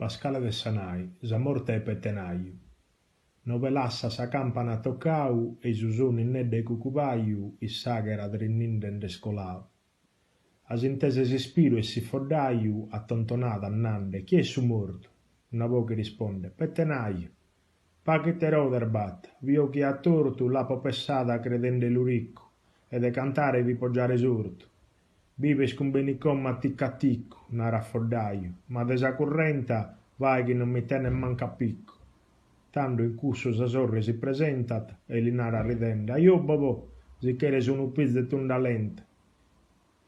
Pascale Dessanai, sa morte 'e Pettenaju. Nobe lassas sa campana at tocau e-i su sonu innedda 'e Cucubaju in s'aghera drinninde nd'est colau. As intesa s'ispiru 'e s'iffoddaju attontonada nande, chie est su mortu? Una boche rispondet, Pettenaju! Pacu ite roder b'at, bio chi a tortu l'apo pessada credendelu riccu e de cantare fipo già resortu. Bives cumbenit como a ticcu a ticcu, narat Foddaju, ma de sa currenta bae chi non mi tenet mancu a piccu. Tando in cussu sa sorre si presentat e li narat ridende, Ajò Bobò, si cheres unu pizu 'e tunda lenta.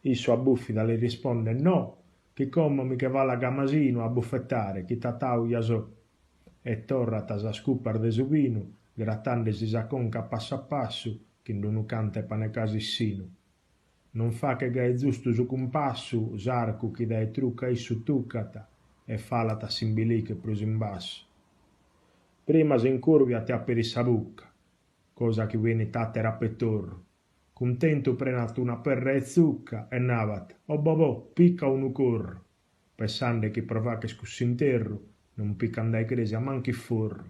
Issu a buffida li rispondet, No, chi como mi che falo a Gamasinu a buffettare, chi tatau ja so. E torrat a sas cupas de su binu, grattandesi sa conca a passu a passu, chin d'unu cant' 'e pane casu in sinu. Non fachet gai zustu su cumpassu, s'arcu chi dae trucu a issu tuccat e falat a s'imbiliche prus in bassu. Prima s'incurviat e aperit sa bucca, cosa chi benit àtera a petorru. Cuntentu prenat una perra 'e tzucca e nabat, O Bobò, pica unu corru! Pessande chi pro facher cuss'interru non pican dae cresia mancu ifforru.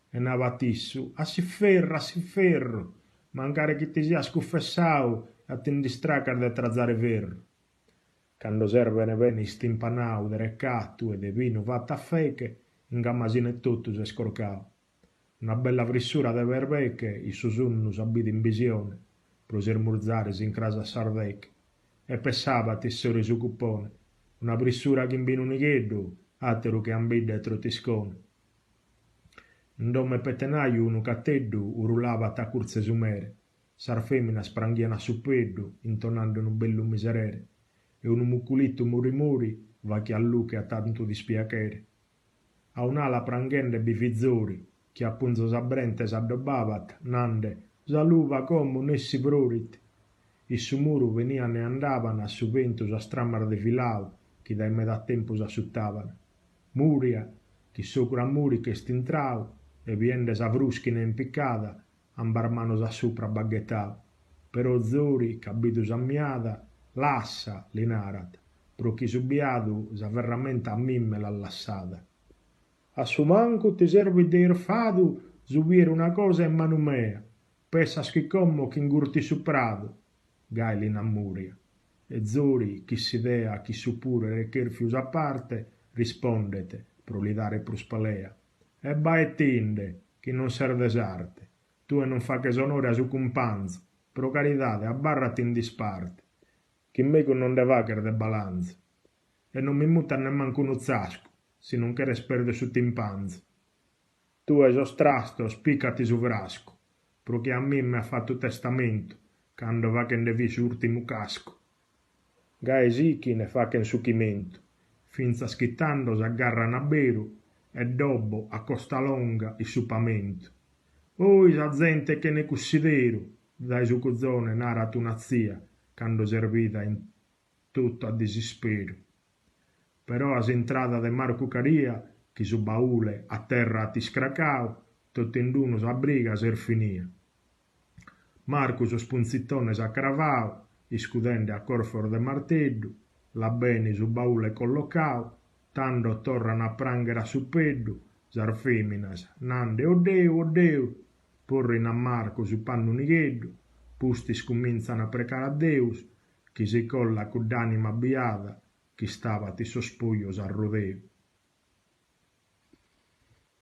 E nabat issu, A s'ifferru, a s'ifferru! Mancari chi ti sias cuffessau ja ti nd'istracas de trazare ferru. Cando s'est bene bene istimpanau de recattu e de binu fattu a feche, in Gamasinu etotu s'est corcau. Una bella frissura de berbeche in su sonnu s'at bidu in bisione, pro s'irmurzare s'incras a sas deche. E pessabat issoro su cupone, una frissura chin binu nigheddu, àteru che ambidda e trotiscone. In domo 'e Pettenaju unu cateddu urulabat a curtzu 'e su mere. Sas feminas pranghian a suppeddu, intonande unu bellu miserere. E unu muculittu muri muri fachiat luche a tantu dispiachere. A un'ala pranghende bi fit Zori, chi a punzos a brente s'addobbabat, nande, Sa luba como nessi frorit. In su muru benian e andaban a su bentu sas tramas de filau chi dae meda tempus assuttaban. Muria, chi s'ocru a Murica est intrau e biende sa fruschina impiccada, ambas manos a supra b'at ghettau. Però Zori, ch'at bidu sa miada, Lassa, li narat, pro chi su biadu sa ferramenta a mimme l'at lassada. A su mancu ti servit de irfadu su bier una cosa in manu mea, pessas chi como ch'ingurtit su pradu? Gai li nat Muria. E Zori, chi s'idea ch'issu puru eret cherfiu sa parte, rispondet, pro li dare prus pelea, E baetinde, chi non ses de s'arte, tue non faches onore a su cumpanzu, pro caridade abbarrati in disparte, chin megus non nde faches de balanzu. E non mi mutas nemmancu unu tzascu, si non cheres perder su timpanzu. Tue sos trastos picati su frascu, pro chi a mimme at fatu testamentu, cando fachende fit s'urtimu cascu. Gai sichin e fachen su chimentu, fintzas chi tando s'aggarran a beru e dobbo a costa longa in su pamentu. Ohi sa zente chene cussideru, dae su cuzone narat una tzia cando s'est bida in totu a disisperu. Però a s'intrada de Marcu Caria, chi su baule a terra at iscracau, totu in d'unu sa briga s'est finia. Marcu sos puntzitones at cravau, iscudende a corfos de marteddu, l'at bene su baule collocau, tando torran a prangher a suppeddu sas feminas, nande oddeu, oddeu, porrin a Marcu su pannu nigheddu, pustis cumintzan a precare a Deus, chi si collat cudd'anima biada ch'istabat in sos pojos a rodeu.